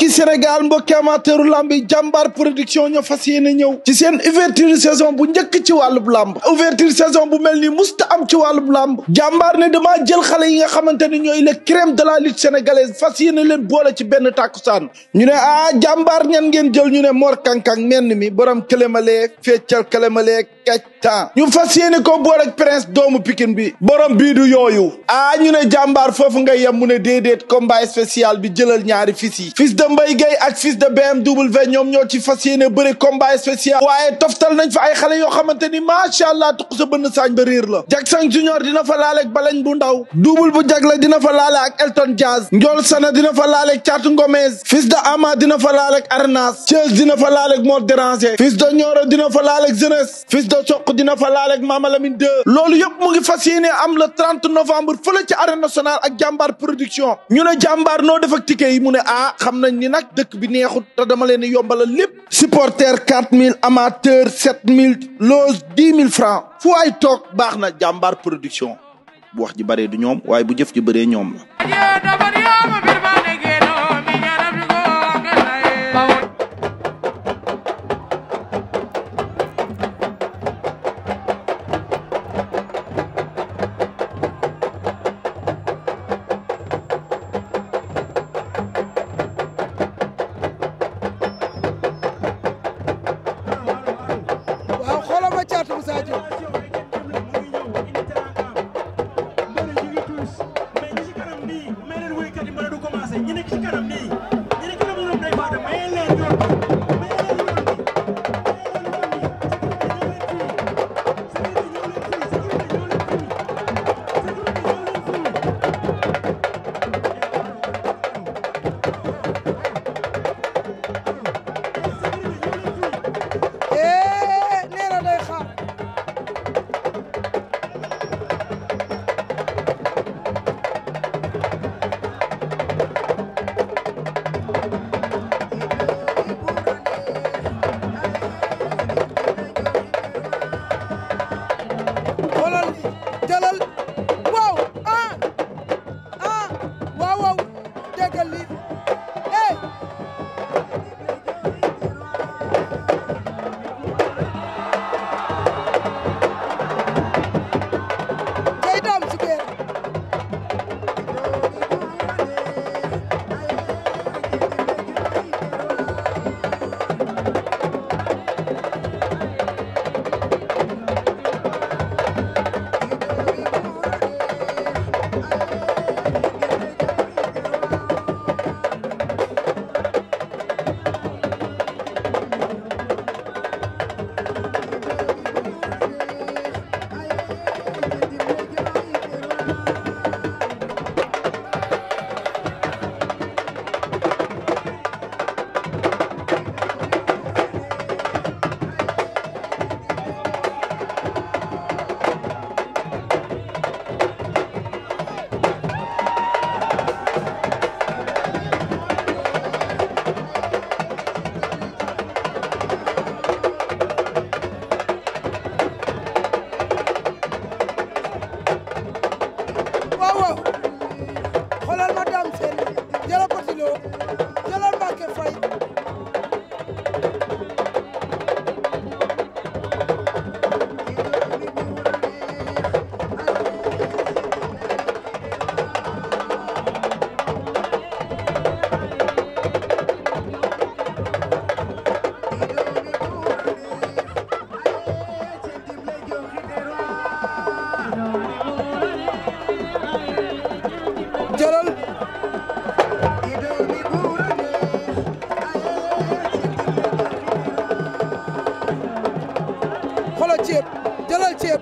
mbokki Sénégal mbokki amateuru lamb yi jàmbaar production ñoo fas yéene ñëw ci seen ouverture saison bu njëkk ci wàllub lamb ouverture saison bu mel ni musta am ci wàllub lamb jàmbaar ne damaa jël xale yi nga xamante ne ñooy le crème de la lutte sénégalaise fas yéene leen boole ci benn tàkkusaan ñu ne jàmbaar ñan ngeen jël ñu ne Mor Kankang menn mi borom këlemalee feccal këlemalee kectan ñu fas yéene ko boole ak prince doomu Pikine bi borom bii du yooyu ñu ne jàmbaar foofu nga yem mu ne déedéet combat spécial bi jëlal ñaari fils yi fils de Mbaye Gueye ak fils de BMW ñoom ñoo ci fas yéene bëri combat spécial waaye toftal nañ fa ay xale yoo xamante ni macha allah tuq sa bënn saañ ba réer la Jackson Junior dina fa laale ak Balañ bu ndaw double bu jagle dina fa laale ak Elton Jazz Ndiol Sana dina fa laale ak Thiatou Ngomez fils de Ama dina fa laale ak Arnas Thiès dina fa laale ak Mor Déranger fils de Nioro dina fa laale ak Jeunesse fils de Sokh dina fa laale ak Mama Lamine 2 loolu yëpp mu ngi fas yéene am le 30 novembre fële ci arène nationale ak jàmbaar production ñu ne jàmbaar noo def ak ticket yi mu ne xam nañ ni nag dëkk bi neexut te dama leen yombalal lépp supporter 4000 amateur 7000 loge 10 000 francs fu ay toog baax na jàmbaar production bu wax ji bëree du ñoom waaye bu jëf ji bëree ñoom la ceeb